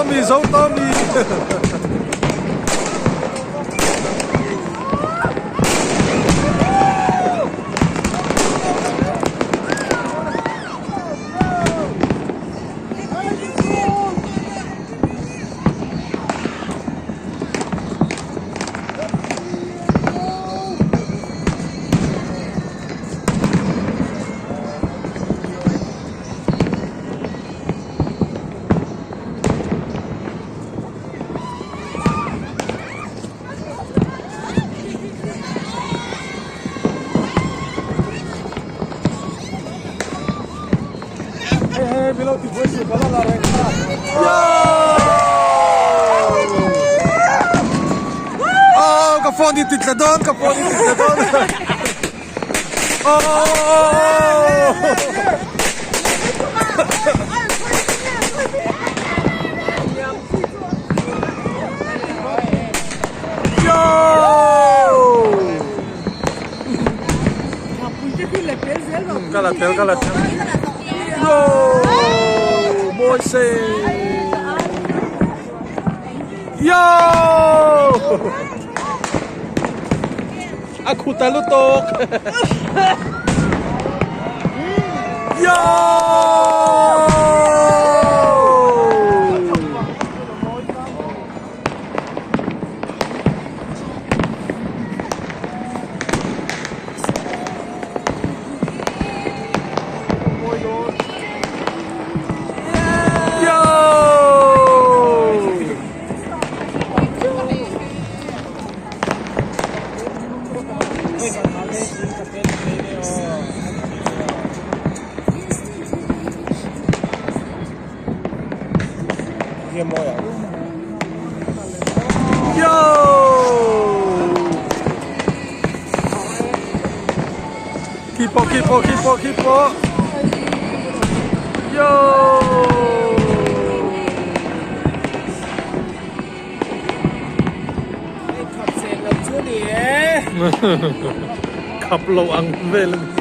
Tommy zo Tommy. Oh, ka phone hi ti tla dawn, ka phone hi ti tla dawn. Oh! Yo! Ka la tel, ka la tel. Yo! Moise! Yo! A khuta lutuk. Yo! Yo! Yo! Khi pawh khi pawh khi pawh khi pawh. Yo! Khap lo ang vel a ni.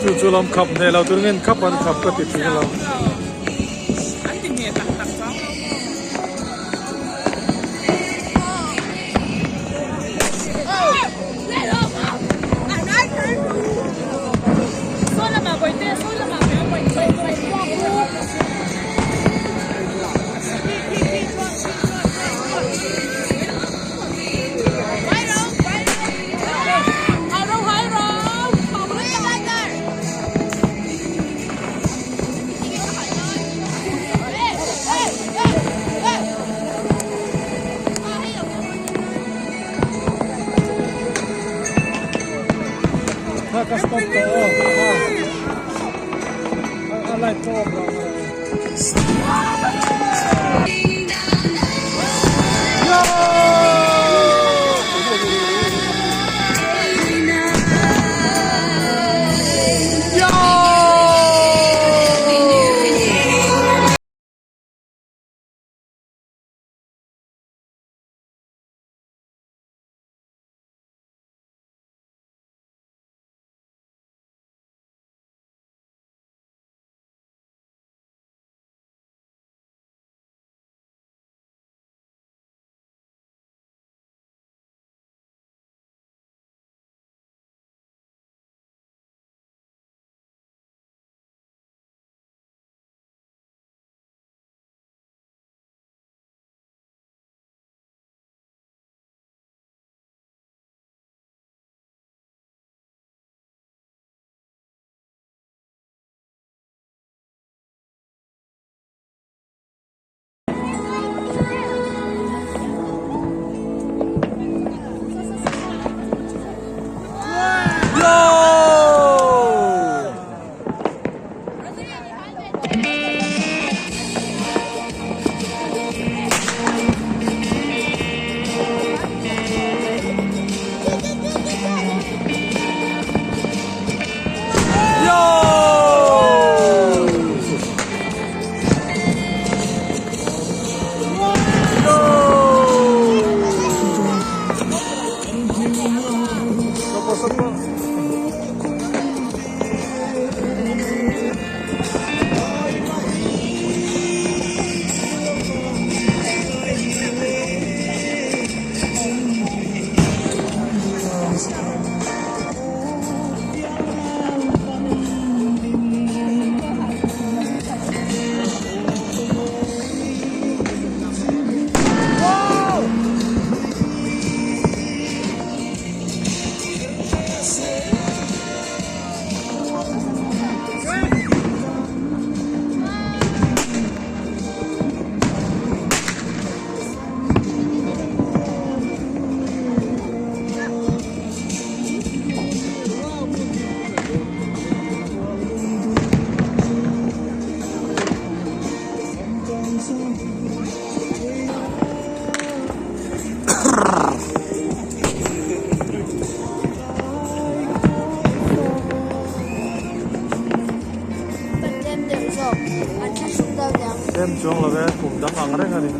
Chu chu lam khap hneh lo tur ngen khap an khap ka ti thin lo. Ka stop tawh aw. A light pawh awm lo. Tlem chuang lo e kum dang ang reng a ni.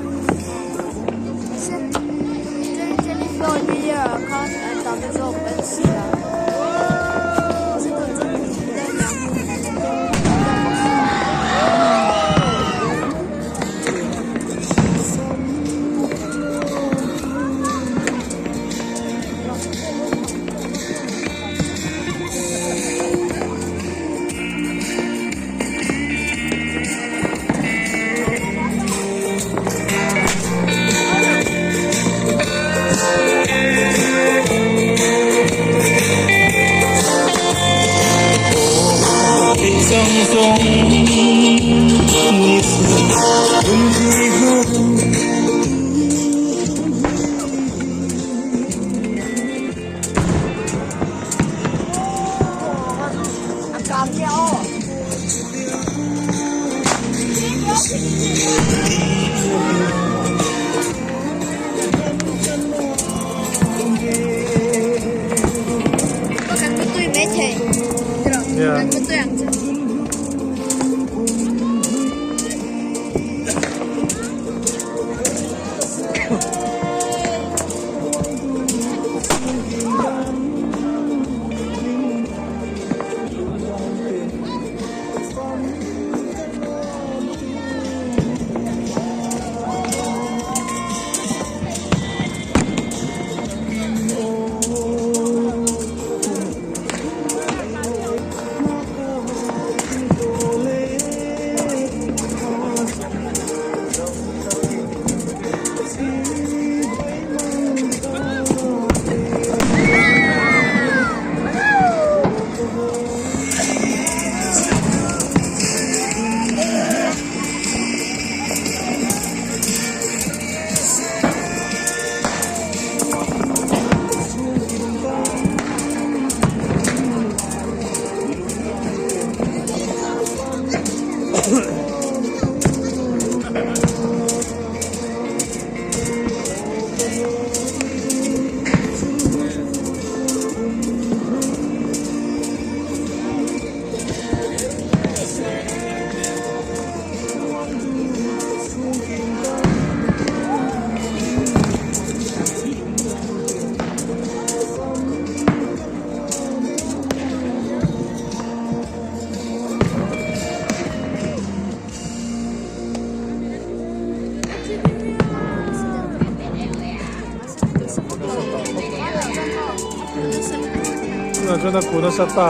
Tunah chuan a kun a sa ta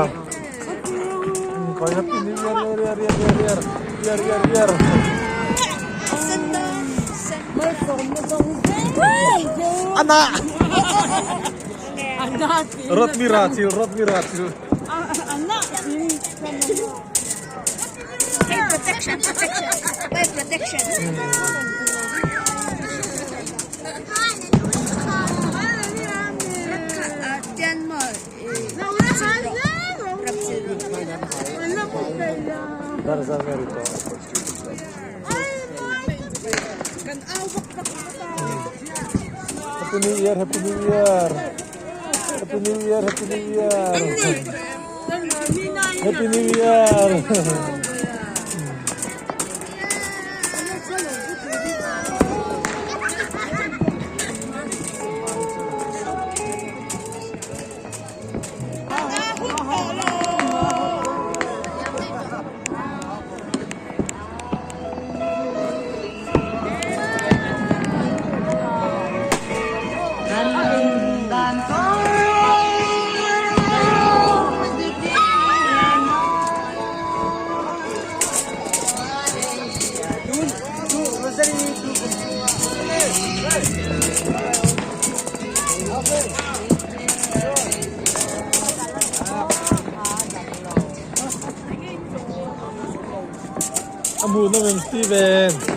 Khawi happy new year year year year year year year year Ana Rot mira chil rot mira chil Hey protection protection hey protection. Happy New Year Happy New Year Happy New Year Happy New Year Happy New Year A hmuh nawm em Steven?